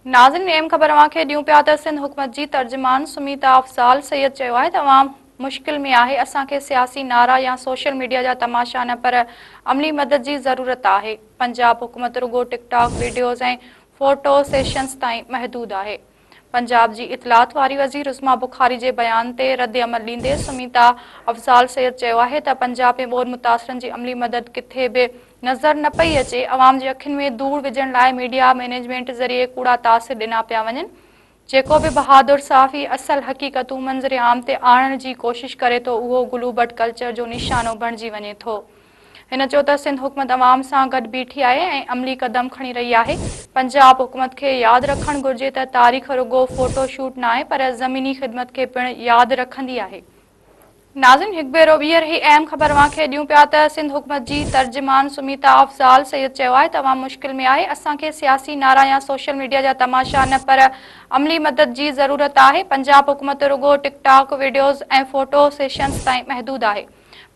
ناظرين اهم خبر اوهان کي ڏيون پيا ته سنڌ حڪومت جي ترجمان سميتا افضال سيد چيو آهي ته عوام مشڪل ۾ آهي، اسان کي سياسي نعرا يا سوشل ميڊيا جا تماشا نه پر عملي مدد جي ضرورت آهي، پنجاب حڪومت رڳو ٽڪ ٽاڪ وڊيوز ۽ فوٽو سيشنز تائين محدود آهي. پنجاب جي اطلاعات واري وزير عظميٰ بخاري جي بيان تي ردعمل ڏيندي سميتا افضال سيد چيو آهي ته پنجاب ۾ ٻوڏ متاثرن جي عملي مدد ڪٿي به نظر نه پئي اچي، عوام جي اکين ۾ ڌوڙ وجهڻ لاء ميڊيا مئنيجمينٽ ذريعي ڪوڙا تاثر ڏنا پيا وڃن، جيڪو به بهادر صحافي اصل حقيقتون منظر عام تي آڻڻ جي ڪوشش ڪري ٿو اهو گلوبٽ ڪلچر جو نشانو بڻجي وڃي ٿو. هن چيو ته سنڌ حڪومت عوام سان گڏ بيٺي آهي ۽ عملي قدم کڻي رهي آهي، پنجاب حڪومت کي ياد رکڻ گهرجي ته تاريخ رڳو فوٽو شوٽ ناهي پر زميني خدمت کي پڻ ياد رکندي آهي. ناظرين هڪ ڀيرو ٻيهر هي اهم خبر اوهان کي ڏيون پيا ته سنڌ حڪومت جي ترجمان سميتا افضال سيد چيو آهي ته عوام مشڪل ۾ آهي اسان کي سياسي نعرا يا سوشل ميڊيا جا تماشا نه پر عملي مدد جي ضرورت آهي پنجاب حڪومت رڳو ٽڪ ٽاڪ وڊيوز ۽ فوٽو سيشنز تائين محدود آهي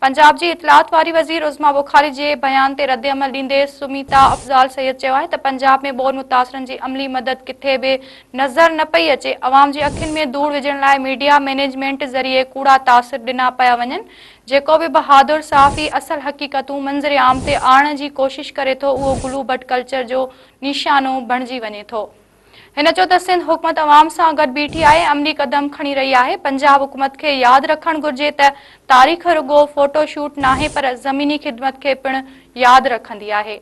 پنجاب جي اطلاعات واري وزير عظميٰ بخاري جي بيان تي ردعمل ڏيندي سميتا افضال سيد چيو آهي ته پنجاب ۾ ٻوڏ متاثرن جي عملي مدد ڪٿي به نظر نه پئي اچي، عوام جي اکين ۾ ڌوڙ وجهڻ لاء ميڊيا مئنيجمينٽ ذريعي ڪوڙا تاثر ڏنا پيا وڃن، جيڪو به بهادر صحافي اصل حقيقتون منظر عام تي آڻڻ جي ڪوشش ڪري ٿو اهو گلو ڀٽ ڪلچر جو نشانو بڻجي وڃي ٿو. هن چيو ته سنڌ حڪومت عوام سان گڏ بيٺي آهي ۽ عملي قدم کڻي رهي آهي، پنجاب حڪومت کي ياد رکڻ گهرجي ته تاريخ رڳو فوٽو شوٽ ناهي پر زميني خدمت کي پڻ ياد رکندي آهي.